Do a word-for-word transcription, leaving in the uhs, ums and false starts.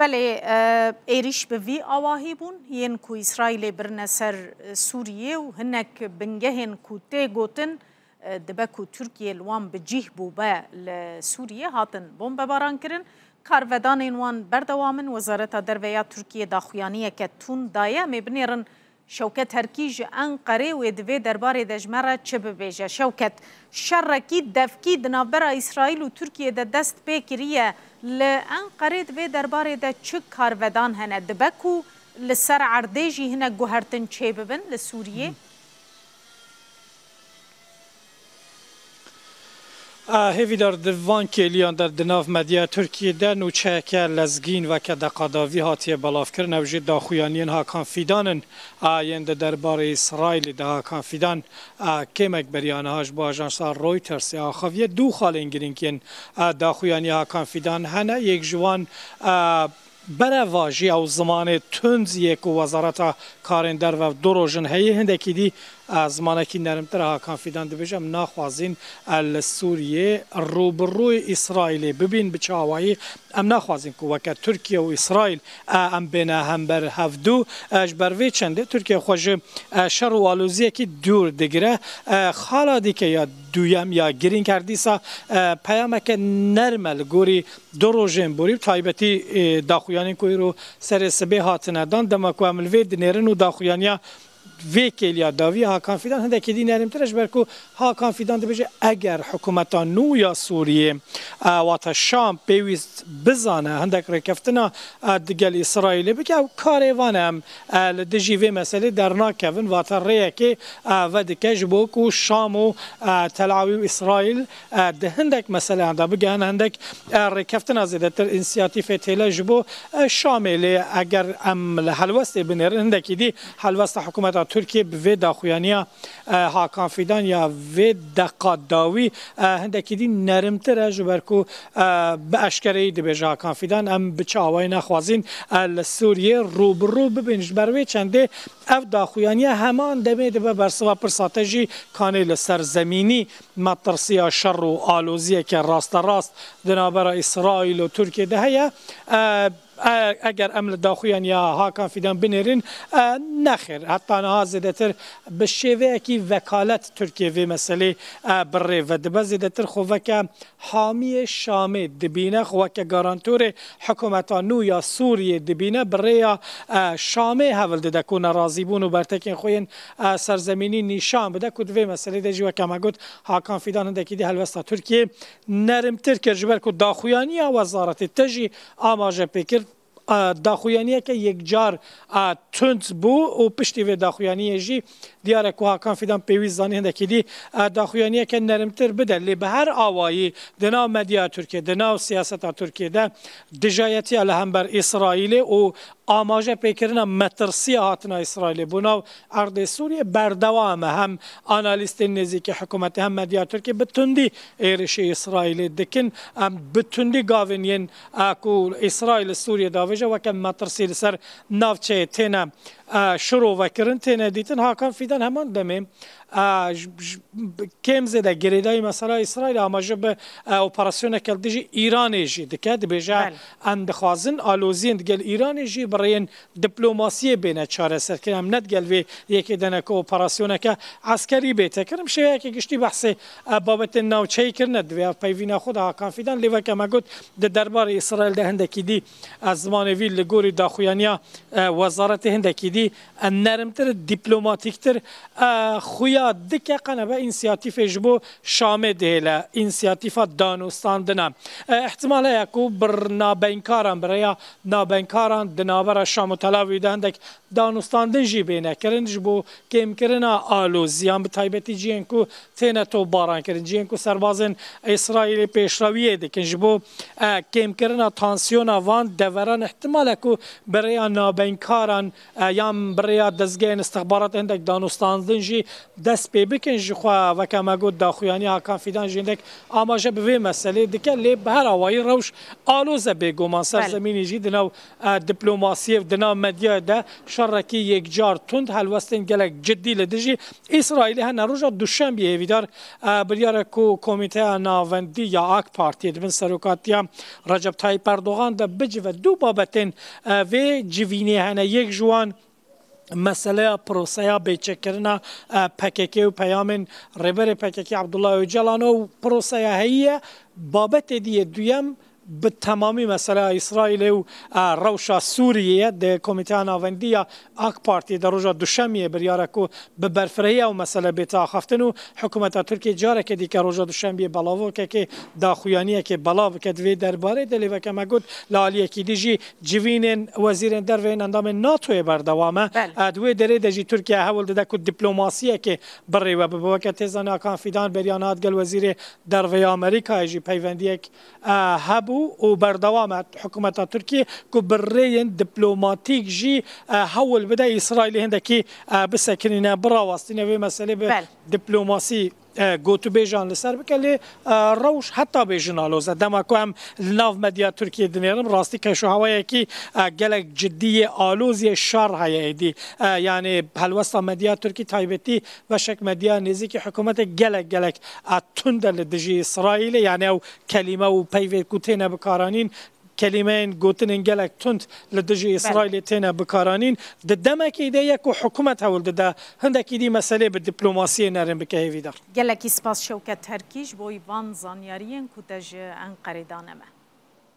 Belê, e, êrîş bi vî awahî bûn, yên ku Îsraîlê birine ser, e, Sûriyê û hinek bingehên ku tê gotin, e, dibe ku Tirkiye li wan bi cîh bûbe li Sûriyê hatin bombebaran kirin. Karvedanên wan berdewam in. Wezareta Derve ya Tirkiye daxuyaniyeke tund daye. Em ê binêrin Şewket Herkî ji Enqerê wê di vê derbarê de ji me re çi bibêje. Şewket, şerekî devkî di navbera Îsraîl û Tirkiyê de dest pê kiriye. Li Enqerê di vê derbarê de çi karvedan hene? Dibe ku li ser erdê jî hinek guhertin çêbibin li Sûriyê? A, hêvîdar, di van kêliyan de di nav medya Tirkiyê de nûçeyeke lezgîn weke deqa dawî hatiye belavkirin. Ew jî daxuyaniyên Hakan Fîdan in, a, yên di derbarê Îsraîlê de. Hakan Fîdan, a, kêmek beriya niha ji bo ajansa Reutersê axaviye. Du xalên girîng yên, a, daxuyaniya Hakan Fîdan hene. Yek ji wan, a, berevajî ew zimanê tund yê ku Wezareta Karên Derve du roj in heye, hindekî dî, e, zimanekî nermtir e. Hakan Fîdan dibêje, em naxwazîn, e, li Sûriyê rû bi rûyê Îsraîlê bibîn bi çi awayî. Em naxwazîn ku weke Tirkiye û Îsraîl, e, em bêne hember hevdu. E, ji ber vê çendê Tirkiye xwe ji, e, şer û aloziyekî dûr digire. E, xala dîke ya duyem ya girîng her dîsa, e, peyameke nerm e li gorî du rojên borî, bi taybetî, e, daxuyanîn ku îro serê sibê hatine dan, dema ku em li vê dinêrin û daxuyaniya vê kêliya dawî Hakan Fîdan hindekî dî nermtir e, ji ber ku Hakan Fîdan dibêje, eger hikûmeta nû ya Sûriyê, e, wata Şam pêwîst bizane hindek rêkeftina, e, digel Îsraîlê bike, ew karê van e, em, e, li dijî vê meselê dernakevin, wata rêyekê, e, vedike ji bo ku Şam û, e, Tel Avîv û Îsraîl, e, di hindek meseleyan de bigihine hindek, e, rêkeftina zêdetir, însiyatîfê têle ji bo, e, Şamê. Lê eger em li helwestê binêrin, hindekî dî helwesta hikûmeta Tirkiyê bi vê daxuyaniya, e, Hakan Fîdan ya vê deqa dawî, e, hindekî dî nermtir e, ji ber ku, e, bi eşkereyî dibêje Hakan Fîdan, em bi çi awayî naxwazîn, e, li Sûriyê rû bi rû bibin. Ji ber vê çendê ev daxuyaniya heman demê dibe bersiva pirsa te jî, kanê li ser zemînî metirsiya şer û aloziyeke rasterast di navbera Îsraîl û Tirkiyê de heye. E, e, eger em li daxuyaniya Hakan Fîdan binêrin, e, nexêr, heta niha zêdetir bi şêveyekî vekalet Tirkiye vê meselê, e, bi rê ve dibe. Zêdetir xwe weke hamiyê Şamê dibîne, xwe weke garantorê hikûmeta nû ya Sûriyê dibîne, bi rêya, e, Şamê hewl dide ku nerazîbûn û bertekên xwe yên, e, serzemînî nîşan bide, ku di vê meselê de jî, weke me got, Hakan Fîdan hindekî dî helwesta Tirkiyê nermtir kir, ji ber ku daxuyaniya wezaretê te jî amaje pê kir, e, daxuyaniyeke yekcar, e, tund bû û piştî vê daxuyaniyê jî diyar e ku Hakan Fîdan pêwîst zanî hindekî dî, e, daxuyaniyeke nermtir bide. Lê bi her awayî di nav medya Tirkiyê, di nav siyaseta Tirkiyê de dijayetiya li hember Îsraîlê û amaje pêkirina metirsiya hatina Îsraîlê bo nav erdê Sûriyê berdewam e. Hem analîstên nêzîkî hikûmetê hem medya Tirkiyê bi tundî êrişê Îsraîlê dikin. Em bi tundî gavên yên, e, ku Îsraîl li Sûriyê davêje weke metirsî li ser navçeyê têne, e, şirovekirin, têne dîtin. Hakan Fîdan heman demê, e, j-, j-, kêm zêde girêdayî mesela Îsraîl amaje bi, e, operasyoneke li dijî Îranê jî dike. Dibêje, Belê. Em dixwazin aloziyên digel Îranê jî bi rêyên diplomasiyê bêne çareserkirin. Em ne digel vê yekê de ne ku operasyoneke eskerî bê tekirin. Bi şêweyeke giştî behsê, e, babetên navçeyî kirine. Divê ev peyvîna xwe de Hakan Fîdan, lê weke me got, di derbarê Îsraîl de hindekî dî, e, zimanê vî li gorî daxuyaniya, e, wezaretê hindekî dî, e, nermtir, dîplomatîktir, e, xuya dike qenebe însiyatîfê ji bo Şamê dihêle, însiyatîfa danûstandina. E, îhtimal heye ku bi nabeynkaran, bi rêya nabeynkaran di navbera Şam û Tel Avîv de hindek danûstandin jî bêne kirin, ji bo kêmkirina aloziyan, bi taybetî cihên ku têne topbaran kirin, cihên ku serbazên Îsraîlê pêşrewiyê dikin, ji bo, e, kêmkirina tansiyona van deveran, îhtimal e ku bi rêya nabeynkaran, e, yan bi rêya dezgehên istixbarat hindek danûstandin jî dest pê bikin. Ji xwe weke me got daxuyaniya Hakan Fîdan jî hindek amaje bi vê meselê dike, lê bi her awayî rewş aloz e bêguman. Belê. Serzemînî jî di nav, e, diplomasiyê û di nav medyayê de şerekî yekcar tund, helwestên gelek cidî li dijî Îsraîlê hene. Roja Duşembiyê hêvîdar, e, biryar e ku Komîteya Navendî ya AK Partiyê di bin serokatiya Recep Tayyip Erdogan de bicive. Du babetên, e, vê civînê hene. Yek ji wan meseleya proseya bêçekkirina, e, P K K û peyamên Rêberê P K K Abdullah Öcalan, ew proseya heyî ye. Babetê dî yê duyem bi temamî meseleya Îsraîlê û, e, rewşa Sûriyê ye. Di Komîteya Navendî ya AK Partiyê de roja Duşemiyê biryar e ku bi berfirehî ew mesele bête axaftin û hikûmeta Tirkiyê careke dîke roja Duşembiyê belavokekê, daxuyaniyekê belav bike di vê derbarê de. Lê weke me got, li aliyekî dî jî civînên wezîrên derve yên endamên NATOyê berdewam e. Belê. E, di wê derê de jî Tirkiye hewl dide ku diplomasiyekê bi rê we bibe. Weke tê zanîn Hakan Fîdan beriya niha digel wezîrê derve ya Amerîkayê jî peywendiyek, e, hebû û berdewam e hikûmeta Tirkiyê ku bi rêyên diplomatîk jî, e, hewl bide Îsraîlê hindekî, e, bisekinîne, birawastîne, vê meselê bi Belê. diplomasî, e, gotûbêjan li ser bike, lê, e, rewş heta bêjin aloz e. Dema ku em li nav medya Tirkiyê dinêrin, rastî keşûhewayekî, e, gelek cidî yê aloz yê şer heye êdî. E, yanî helwesta medya Tirkî, taybetî beşek medya nêzîkî hikûmetê, gelek gelek, e, tund e li dijî Îsraîlê. Yanî ew kelîme û peyvê ku têne bikaranîn, kelîmeyên gotinên gelek tund li dijî Belê. Îsraîlê têne bikaranîn. Di demekê de ye ku hikûmet hewl dide hindekî dî meselê bi diplomasiyê nerm bike, hêvîdar. Gelekî spas Şewket Terkî ji bo van zanyariyên ku te ji Enqerê dane me.